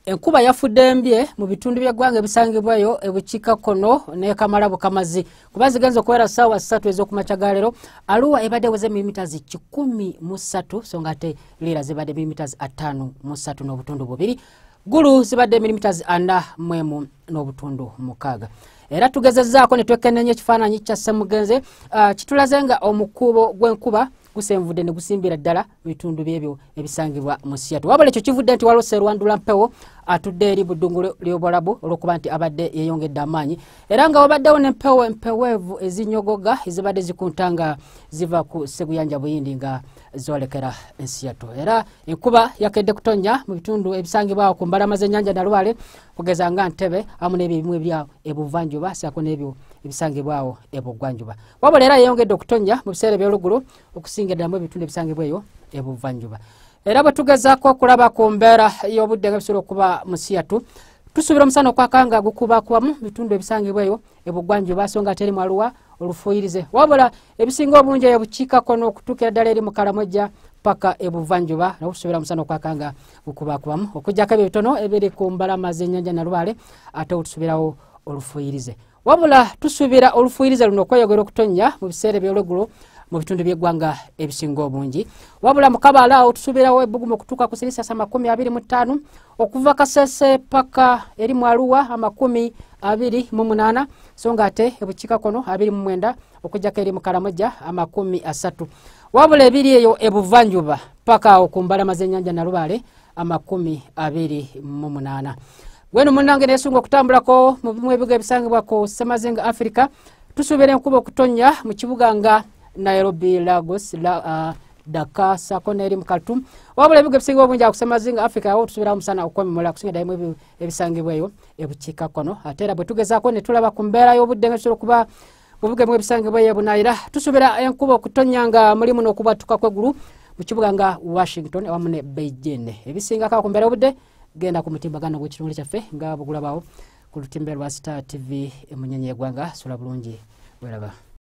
Enkuba yafudde embye mu bitundu by'eggwanga ebisangibwayo ebukiikakkono ne Kamala Bukamazi kuba zigenza okuwera ssaawa 3 ez'okumakya ga leero. Arua ebadde eweze milimita 103, so nga ate Lira zibadde milimita 53.2, Gulu zibadde milimita 41.6. Era tugezezzaako ne twekenneenya ekifaananyi kya Ssemugenze, kitulaze nga omukubo gw'enkuba gusenvudde ne gusimbira ddala mu bitundu byebyo ebisangibwa mu Seattle. Wabula ekyo kivudde nti waliwo Sserwandula Mpewo atudde eri Buddungu ly'Obuwarabu olw'okuba nti abadde yeeyongedde amaanyi, era nga wabaddewo n'empewo empeweevu ezinyogoga ezibadde zikunta nga ziva ku Sseguyanja Buyindi nga zoolekera ensi yattu. Era enkuba yakedde kutonnya mu bitundu ebisangibwa awo ku mbalama z'ennyanja Nalubaale, kugeza nga Ntebe awamu n'ebyo ebimu ebiri awo ebuvanjuba ssaako n'ebyo ebisangibwa awo ebugwanjuba. Wabula era yeeyongedde okutonnya mu biseera eby'oluggulo okusinga ddala mu ebitundu ebisangibwa eyo ebuvanjuba. Era bwe tugezaako okulaba ku mbeera y'obudde nga bisobola okuba mu Seattle, tusuubira omusana okwaka nga gukubakubamu mu bitundu ebisangibwa eyo ebugwanjuba, so nga ate eri mu Arua olufuuyirize. Wabula ebisinga obungi eyo bukiikakkono okutuukira ddala eri mu Karamoja paka ebuvanjuba, nabo tusuubira omusana okwaka nga gukubakubamu okuggyako ebyo bitono ebiri ku mbalama z'ennyanja Nalubaale, ate tusuubirawo olufuuyirize. Wabula tusuubira olufuuyirize luno okweyongera okutonnya mu biseera eby'olweggulo mu bitundu by'eggwanga ebisinga obungi. Wabula mu Kabaala awo tusuubirawo ebbugumu okutuuka ku selisiyasi 25 okuva Kasese paka eri mu Arua 28, so nga ate ebukiikakkono 29 okuggyako eri mu Karamoja 30. Wabula ebiri eyo ebuvanjuba paka awo ku mbalama z'ennyanja Nalubaale 28. Weno munnange neesunga okutambulako mu bimu ebigo ebisangibwa ku Ssemazinga Africa, tusuubira enkuba okutonnya mu kibuga nga Nairobi, Lagos, Dakar ssaako n'eri mu Khartoum. Wabula ebigo ebisinga obungi awo ku Ssemazinga Africa awo tusuubirawo omusana okwememula okusinga ddala mu ebisangibwa eyo ebukiikakkono. Ate era bwe tugezaako ne tulaba ku mbeera y'obudde nga bisobola okuba mu bigo ebimu ebisangibwa eyo ebunaayira, tusuubira enkuba okutonnya nga mulimu n'okubwatuka kw'eggulu mu kibuga nga Washington awamu ne Beijing. Ebisingako ku mbeera y'obudde genda ku mutimbagano gw'ekitongole kyaffe nga bugulabawo ku lutimbe lwa Star TV emunyenye y'eggwanga. Sula bulungi, weraba.